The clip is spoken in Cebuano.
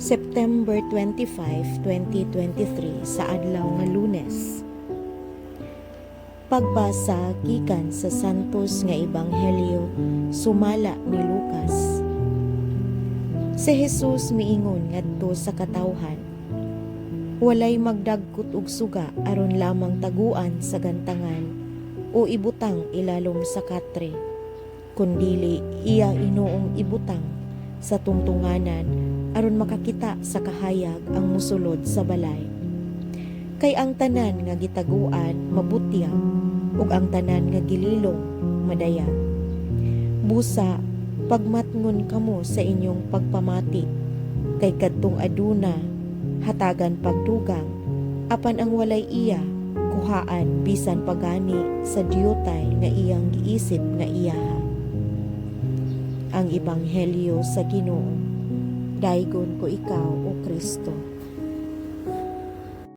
September 25, 2023, sa adlaw nga Lunes. Pagbasa gikan sa Santos nga Ebanghelyo sumala ni Lucas. Si Jesus miingon ngadto sa katawhan, "Walay magdagkot og suga aron lamang taguan sa gantangan o ibutang ilalom sa katre, kundili iya hinuong ibutang sa tungtunganan aron makakita sa kahayag ang musulod sa balay. Kay ang tanan nga gitaguan mabutyag, ug ang tanan nga gililong madayag. Busa pagmatngon kamo sa inyong pagpamati, kay kadtong aduna hatagan pagdugang, apan ang walay iya kuhaan bisan pa gani sa diutay nga iyang giisip nga iyaha." Ang Ebanghelyo sa Ginoo. Daygon ko ikaw, O Kristo.